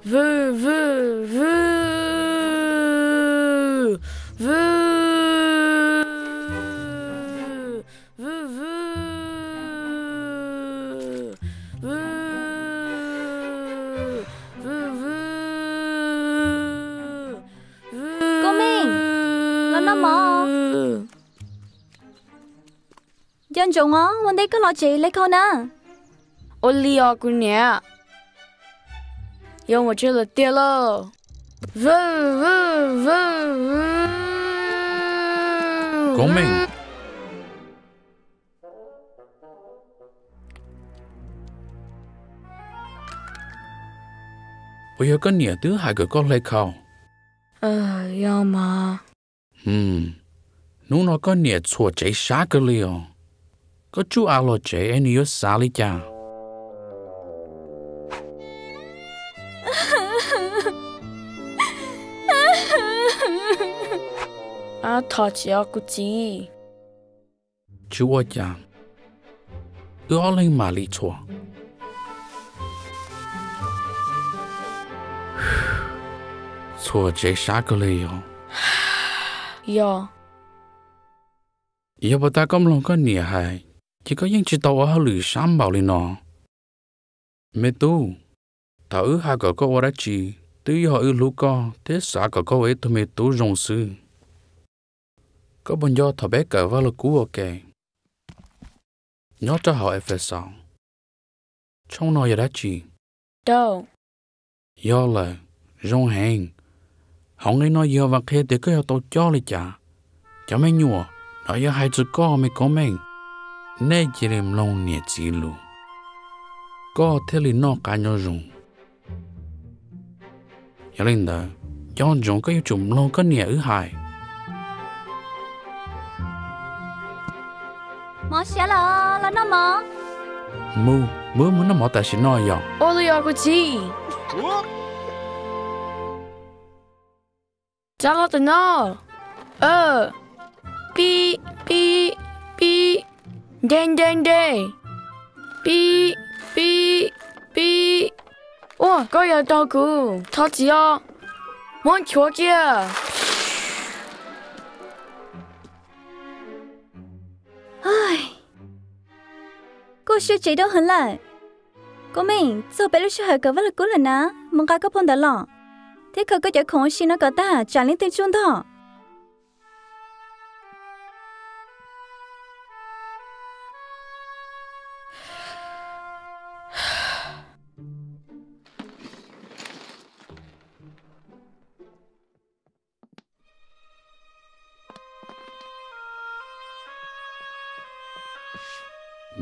Vwj, vwj, vwj, vwj, vwj, vwj, vwj, vwj, vwj, vwj. Koob Meej, los noj mov. Nco ntsoov os, ua ntej koj los tsev hle khau na. Ua li os kuv niam. Yuav mus tsev lawm tiag lauj. Koob Meej, puas yog koj niam twb hais kom koj hle khau? Yog mas. Hnub no koj niam txhuam tsev sab kawg li os. Koj tsuj av los tsev es nws yuav xav li cas? Thov txim os kuv txiv. Tsis ua cas, wb ob leeg mam li txhuam. Txhuam tsev sab kawg li os. Yog, yog puas tas koj mloog koj niam hais, ces koj yeej tsis tau ua hauj lwm sab npaum li no. Me tub, thaum wb hais kom koj ua dab tsi, twb yog wb hlub koj thiab xav kom koj ua ib tug me tub zoo xwb. Koj puas nco thaum peb kawm Vaj Lug Kub ua ke nyob rau hauv Efexaus? Tshooj no yog dab tsi? Yog lawm, zoo heev. Hauv nqe no yog vas qhia tias koj yuav tau coj li cas. Cov me nyuam, no yog hais txog koj me Koob Meej, nej cia li mloog niam txiv lus, koj thiaj li noj qab nyob zoo. Yog li ntawd, nco ntsoov koj yuav tsum mloog koj niam wb hais. Mov siav lawm, los noj mov. Mus, wb mus noj mov tam sim no yog. Ua li os kuv txiv. Tsa los tam no. Pib, pib, pib. Nce, nce, nce. Pib, pib, pib. Ua, koj yuav raug kuv, thov txim os. Muab nchuav kiag. Koj siab tsev dua heev lawm. Koob Meej, txog peb lub sij hawm kawm Vaj Lug Kub lawm na, mus nqa koj phau ntawv los, thiab khaws koj cov khoom ua si no kom tag, tsam leej twg tsuj ntog.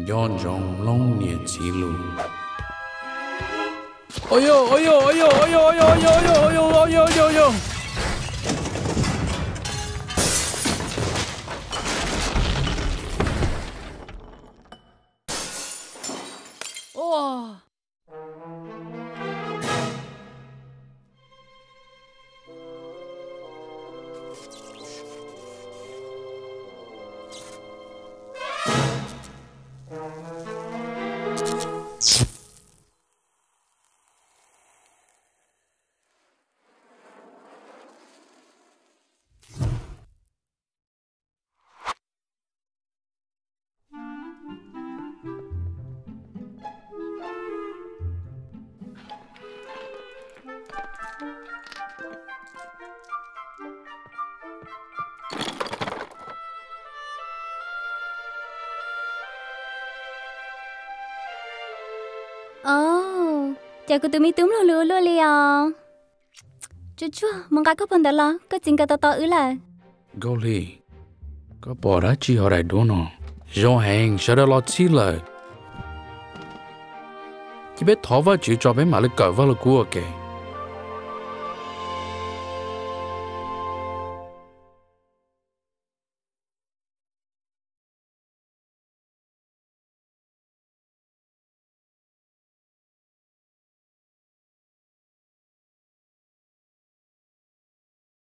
Nco ntsoov mloog niam txiv lus. Au, cas kuv tus me tub mloog lus ua luaj li os. Tsuag tsuag, mus nqa koj phau ntawv los, koj txiv nkawd tos tos wb lawm. Nkauj Hli, koj pom dab tsi hauv daim duab no? Zoo heev, sawv daws los txhij lawm. Cia peb thov Vajtswv tso peb mam li kawm Vaj Lug Kub ua ke.